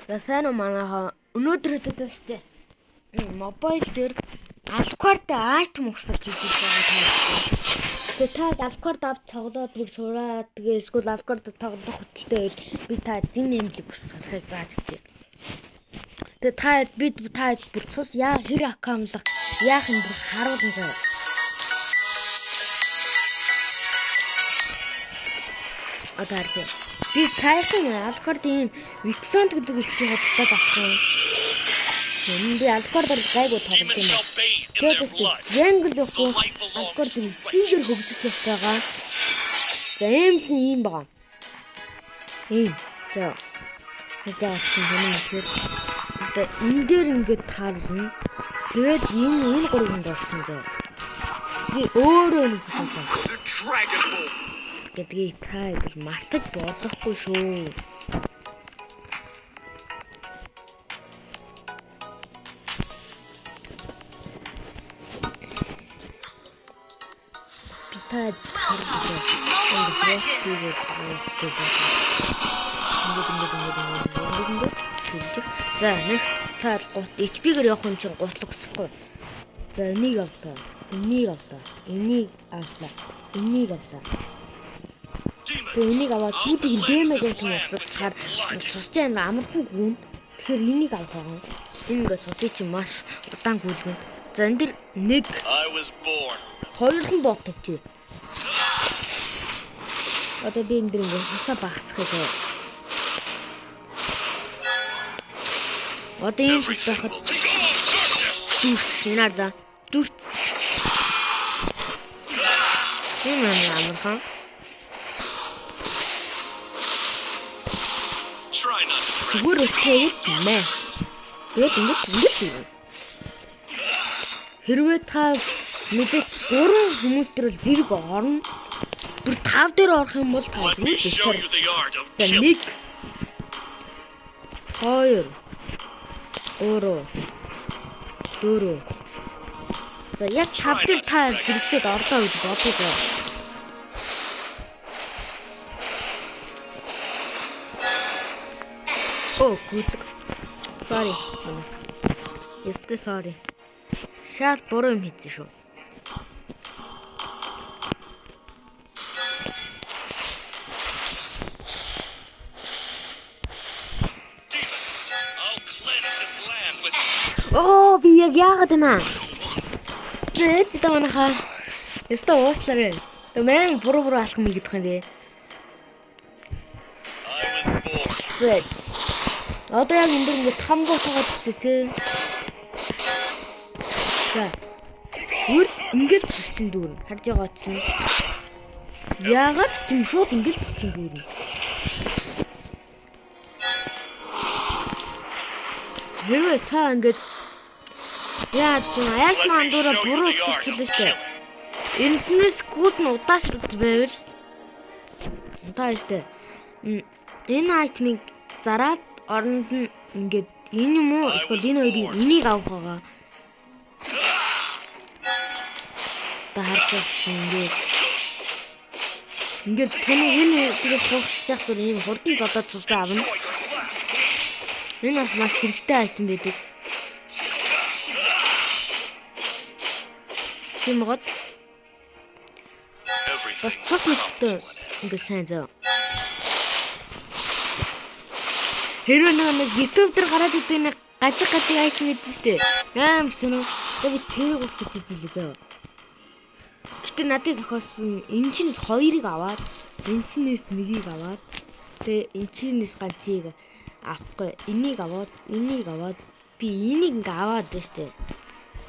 За сайн уу манайхаа өнөөдөр өдөртөө штэ. Мобайл дээр Alucard item өгсөж ирж байгаа таа. Тэгээ та Alucard авч тоглоод бүр сураад тэгээ эсвэл Alucard тоглох хөдөлтэй байвал би та зин нэмлэг сурахыг зааж өгчээ. Тэгээ та би та бүр цус яа хэр аккаунтлах яах юм бүр харуулсан заяа. Одоо харъя. Би саяхан Alucard ийм Vixen гэдэг эсхийг худалдаад авсан. Энэ би Alucard-аар гайгүй тоглох юм байна. Тэгээд jungle явахгүй Alucard эсхийгээр хөгжих ёстой байгаа. За ийм л нь ийм байгаа. Ийм. За. За асхан юм гэхээр одоо энэ дээр ингээд тааруулна. Тэгээд энэ гурван хүнд болсон зөө. Би өөрөө нэг зүйлсэн. Гэдгийг та хэдэл мартаж болохгүй шүү. Би та ингээд шүлжих. За next та гут HP-гээр явах юм чинь гутлаг өсөхгүй. За энийг авлаа. Энийг авлаа. Энийг авлаа. Энийг авлаа. Тэгээ энийг аваад түүнийг дэмэг гэсэн утсаар цусч амар амархан гүн. Тэгэхээр энийг авах байгаа. Энэ ингээд цусыг чинь маш удаан гүйлгэн. За энэ дэр нэг хоёрхан бот тавьчих. Одоо би энэ дэр ингээд цусаа багасгах юм. Одоо ийм шиг байхад дүрс энаар да дүрс. Тийм амар амархан. Зүгээр өсгөөл мэ. Тэгээд ингэж ингэ. Хэрвээ та мэдээж 3 хүмүүс төр зэрэг орно. Бүр 5 дээр орох юм бол та зүгээр битэр. За 1 2 3 4. За яг 5 дээр та зэрэгцээд орлоо гэж бодъё. Оо, гүйлэг. Sorry. Ястэй sorry. Шал буруу юм хийсэн шүү. Оо, би яг яагаад байна? Зээ чи манайхаа. Ястэй ууслаарай. Тэг мэн буруу буруу алхам хийгээд юм бэ. Зээ. Одоо яг энэ дэр ингээд там ботогоод төстэй тий. За. Үр ингээд цэцэн дүүрнэ. Харж байгаа чинь. Яагаад ч юм шууд ингээд цэцэн дүүрнэ. Хэрвээ та ингээд яа тийм аяг мандуура буруу өсөж штэ. Энднээс код нь удаашрд байвал та штэ. Энэ айтмыг зараад оронд нь ингээд энэ юм уу эсвэл энэ хоёрыг энийг авах байгаа. Та харж байгаа ингээд ингээд таны энэ тэгээ хугасч явах зүр ийм хурдан зодоод цусаа авна. Энэ бас маш хэрэгтэй айтем байдаг. Тийм гоц. Бас цус мэдтэй ингээд сайн зав. Хэрвээ нэг YouTube дээр гараад идэг нэг гажиг гажиг айтем гэдэг шүү дээ. Аим сонь. Би тэрийг өгсөж үзлээ зөө. Гэтэ надад зохиосон энэ чинээс хоёрыг аваад, энэ чинээс нэгийг аваад, тэгээ энэ чинээс ганцыг авахгүй. Энийг аваад, энийг аваад би энийг ингээ аваад байна шүү дээ.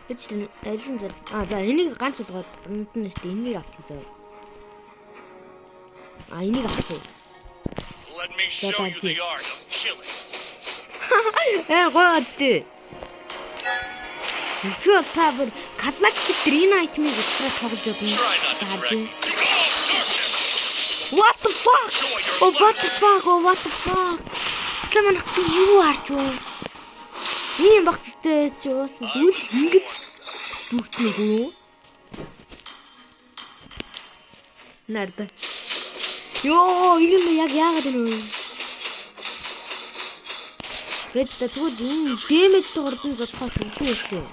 Би ч алин зэрэг аа за энийг ганц болгоод оронд нь шүү дээ. Энийг авчих зөө. А энийг авчих. Let me show you the art of killing. Э гоё үү. Эсвэл та бүр галактик дээр энэ айтмыг уцраа тоглож болно. What the fuck? Oh what the fuck? Oh what the fuck? Тэсла манайх би юу харж вэ? Ийм баг зүтэй чи уусан зүгээр л ингэж дүртнэ үү? Нарда. Йоо, энэ яг яагаад вэ? Гэж та тэгвэл энэ damage-тэй хурдан зодохоос үгүй шүү дээ.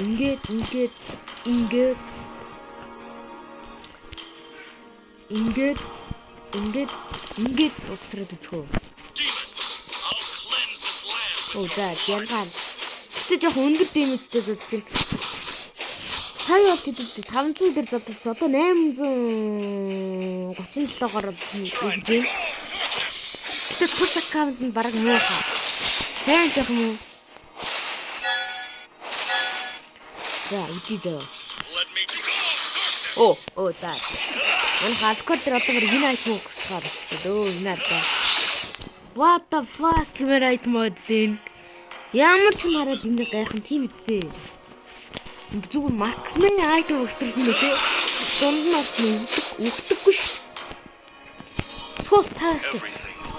Ингээд ингээд ингээд ингээд ингээд ингээд угсраад үзэх үү. Оо за ялгаа. Гэтэ жоох өндөр damage-тэй зодчих юм. Сая бол гэдэг 500 дээр зодсон. Одоо 837-оор өгж байна. Гэтэ тус аккаунт нь бараг муухай. Сайн жоох юм уу? За үгүй зөө. Оо оо за. Манай Alucard дээр одоо бүр энэ item өгсөхөр болчихлоо. Өө энэ арда. What the fuck гэмээр item одсон. Ямар ч юм хараад ингэ гайхан тийм үстэй. Зүгээр marksman item өгсөрсөн нэ тэ. Дунд нь бас өгдөггүй ш. Сул тааштай.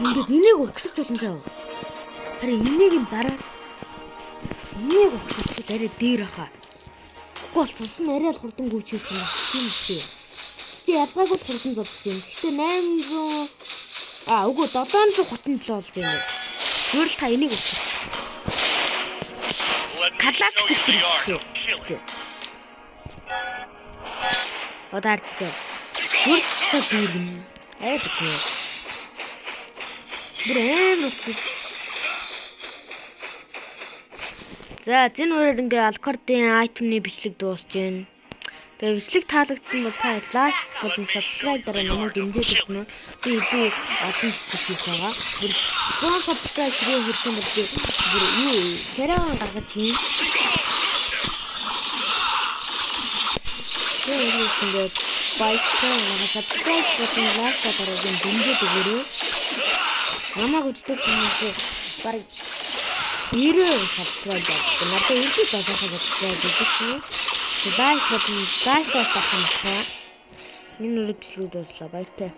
Ингээд энийг өгсөж болно заа. Харин энийг нь зараад энийг өгсөж арай дээр хаа. Үгүй бол цус нь арай л хурдан гүйчихэж юм байна. Тийм үстэй. Гэтэ ялгаагүй л хурдан зодож юм. Гэтэ 800 аа үгүй 737 болж юм. Зүгээр л та энийг өгсөж. Калакс хэрэгтэй. Одоо харчихсан. Бүр та дүүргэн. Айлгүй. Бүр амар утга. За зэн үрээд ингээ Alucard-ын item-ны бичлэг дуусж байна. Тэгээ бичлэг таалагдсан бол та лайк болон subscribe дараа намайг дэмжиж өгнө. Би илүү олон бичлэг хийх байгаа. Бүр 100 subscribe хэрэг хүрсэн бол би бүр юу шараагаан гаргаж хийн. Тэгээд ингээд баяртай намайг subscribe болон лайк дараад дэмжиж өгөөрэй. Намайг үздэг хүмүүсээ бараг 90 subscribe дардаг. Надад 90 долоохоо subscribe гэдэг чинь. Лайк болон лайк дарах юм байна. Энэ үргэлжлүүд дуслаа. Баяртай.